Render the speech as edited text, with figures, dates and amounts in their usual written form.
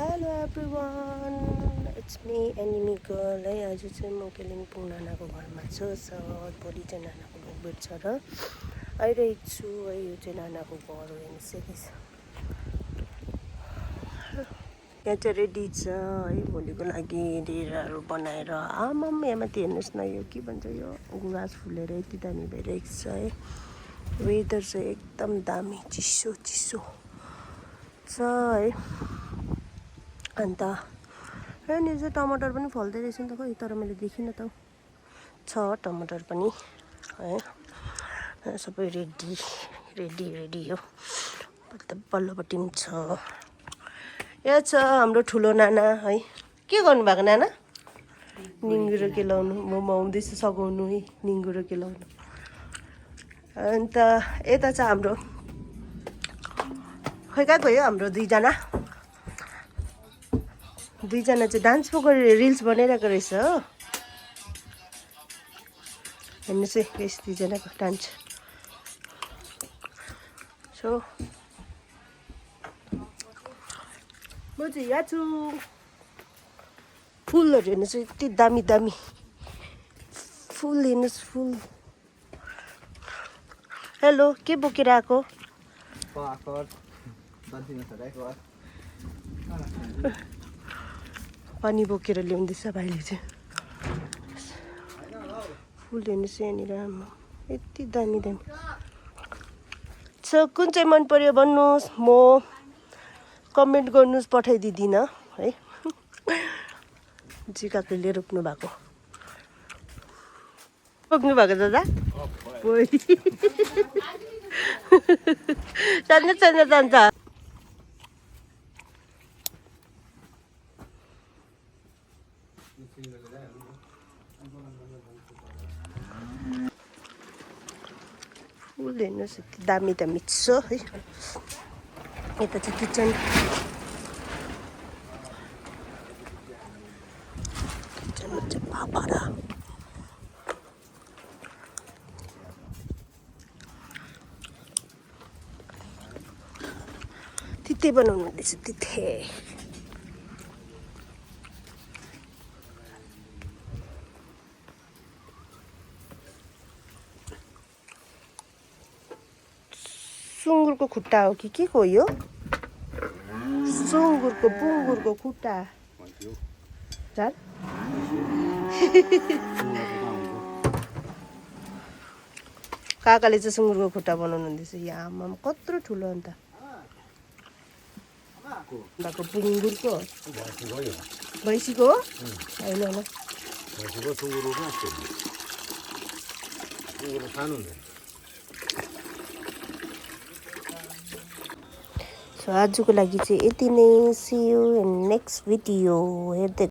Hello everyone, it's me enemy girl है। आज चाहिँ म कालिम्पोङ नानाको घरमा छु। भोलि चाहिँ नानाको भोगभेट छ र आइरहेको छु है। यो चाहिँ नानाको घर हो, हेर्नुहोस् यहाँ चाहिँ रेडी छ है भोलिको लागि डेराहरू बनाएर। आमाम यहाँ माथि हेर्नुहोस् न, यो के भन्छ, यो गुराँस फुलेर यति दामी भइरहेको छ है। वेदर चाहिँ एकदम दामी, चिसो चिसो छ है। अन्त यहाँनिर चाहिँ टमाटर पनि फल्दै रहेछ नि त खै, तर मैले देखिनँ त। छ टमाटर पनि है, सबै रेडी रेडी रेडी हो। पल्लोपट्टि पनि छ। यहाँ छ हाम्रो ठुलो नाना है। के गर्नुभएको नाना? निङ्गुरो केलाउनु। म आउँदैछु सघाउनु है निङ्गुरो केलाउनु। अन्त यता छ हाम्रो, खै कहाँ गयो हाम्रो दुईजना चाहिँ डान्स पो गरेर रिल्स बनाइरहेको रहेछ हो। हेर्नुहोस् है यस दुईजनाको डान्स। सो म चाहिँ यहाँ छु। फुलहरू हेर्नुहोस् यति दामी दामी फुल, हेर्नुहोस् फुल। हेलो, के बोकेर आएको? पानी बोकेर ल्याउँदैछ भाइले चाहिँ। फुल हेर्नुहोस् यहाँनिर, यति दामी दामी छ। कुन चाहिँ मन पर्यो भन्नुहोस्, म कमेन्ट गर्नुहोस्, पठाइदिँदिनँ है। जिकाकुले रोप्नु भएको, रोप्नु भएको दादा जान्छ जान्छ जान्छ। फुल हेर्नुहोस् यति दामी दामी छ है। यता चाहिँ किचनमा चाहिँ पापा तिते बनाउनु हुँदैछ, तिते। सुँगुरको खुट्टा हो कि के हो यो? सुँगुरको बुङ्गुरको खुट्टा चाल। काकाले चाहिँ सुँगुरको खुट्टा बनाउनु हुँदैछ। यहाँ आमा कत्रो ठुलो अन्त भएको बुङ्गुरको भैँसीको हो होइन होला। सो आजको लागि चाहिँ यति नै। See you in next video हेर्दै